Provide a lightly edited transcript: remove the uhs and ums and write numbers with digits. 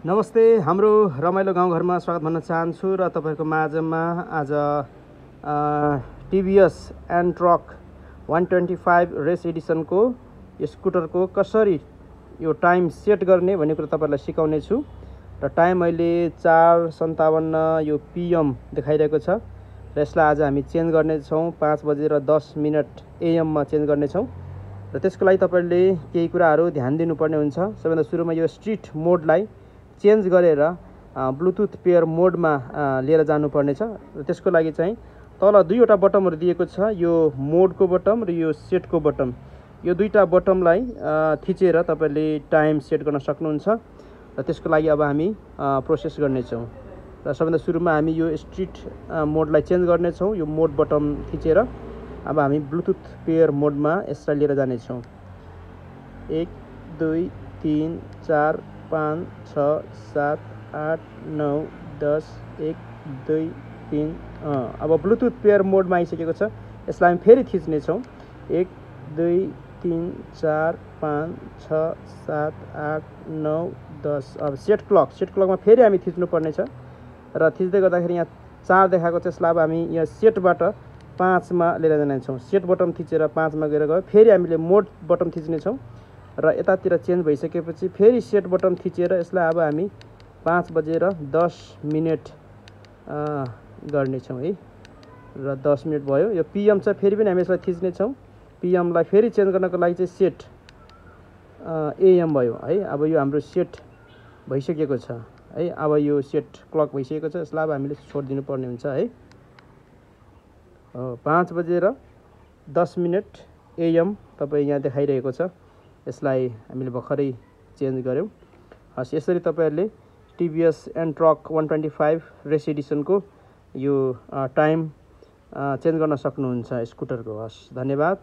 नमस्ते, हाम्रो रमाइलो गाउँघरमा स्वागत भन्न चाहन्छु र तपाईहरुको माझमा आज टिभीएस एन्ट्रक 125 रेस एडिसनको स्कुटरको कसरी यो टाइम सेट गर्ने भन्ने कुरा तपाईहरुलाई सिकाउने छु। र टाइम अहिले 4:57 यो पीएम देखाइरहेको छ र यसलाई आज हामी चेन्ज गर्ने छौं 5:10 एएम मा चेन्ज गर्ने छौं। र त्यसको लागि तपाईहरुले केही कुराहरु ध्यान दिनुपर्ने हुन्छ। सबैभन्दा सुरुमा यो स्ट्रीट मोडलाई चेन्ज गरेर ब्लुटुथ पेयर मोडमा लिएर जानुपर्ने छ। र त्यसको लागि चाहिँ तल दुईवटा बटमहरु दिएको छ, यो मोडको बटम र यो सेटको बटम। यो दुईटा बटमलाई थिचेर तपाईले टाइम सेट गर्न सक्नुहुन्छ। र त्यसको लागि अब हामी प्रोसेस गर्ने छौं। र सबैभन्दा सुरुमा हामी यो स्ट्रीट मोडलाई चेन्ज गर्ने छौं। यो मोड बटम थिचेर अब हामी ब्लुटुथ पेयर मोडमा यसलाई लिएर जाने छौं। 1 2 3 4 5 6 7 8 9 10 1 2 3 अब ब्लुटुथ पेयर मोडमा आइसकेको छ। यसलाई हामी फेरि थिच्ने छौं। 1 2 3 4 5 6 7 8 9 10 अब सेट क्लकमा फेरि हामी थिच्नु पर्ने छ। र थिच्दै गर्दाखेरि यहाँ 4 देखाएको छ, यसलाई अब हामी यहाँ सेटबाट 5 मा लिएर जाने छौं। सेट बटम थिचेर 5 मा गएर गयो, फेरि हामीले मोड बटम थिच्ने छौं। र यतातिर चेन्ज भइसकेपछि फेरि सेट बटम थिचेर यसलाई अब हामी 5:10 गर्ने छौं है। र 10 मिनेट भयो। यो पीएम छ, फेरि पनि हामी यसलाई थिच्ने छौं। पीएम लाई फेरि चेन्ज गर्नको लागि चाहिँ सेट एएम भयो है। अब यो हाम्रो सेट भइसकेको छ है। अब यो सेट क्लक भइसकेको छ, यसलाई अब हामीले छोड्दिनु पर्ने हुन्छ है। 5:10 एएम तपाई यहाँ देखाइरहेको छ। यसलाई हामीले भर्खरै चेन्ज गर्यौं। हस्, यसरी तपाईहरुले टिभीएस एन्ट्रक 125 रेस एडिसनको यो टाइम चेन्ज गर्न सक्नुहुन्छ स्कुटरको। हस्, धन्यवाद।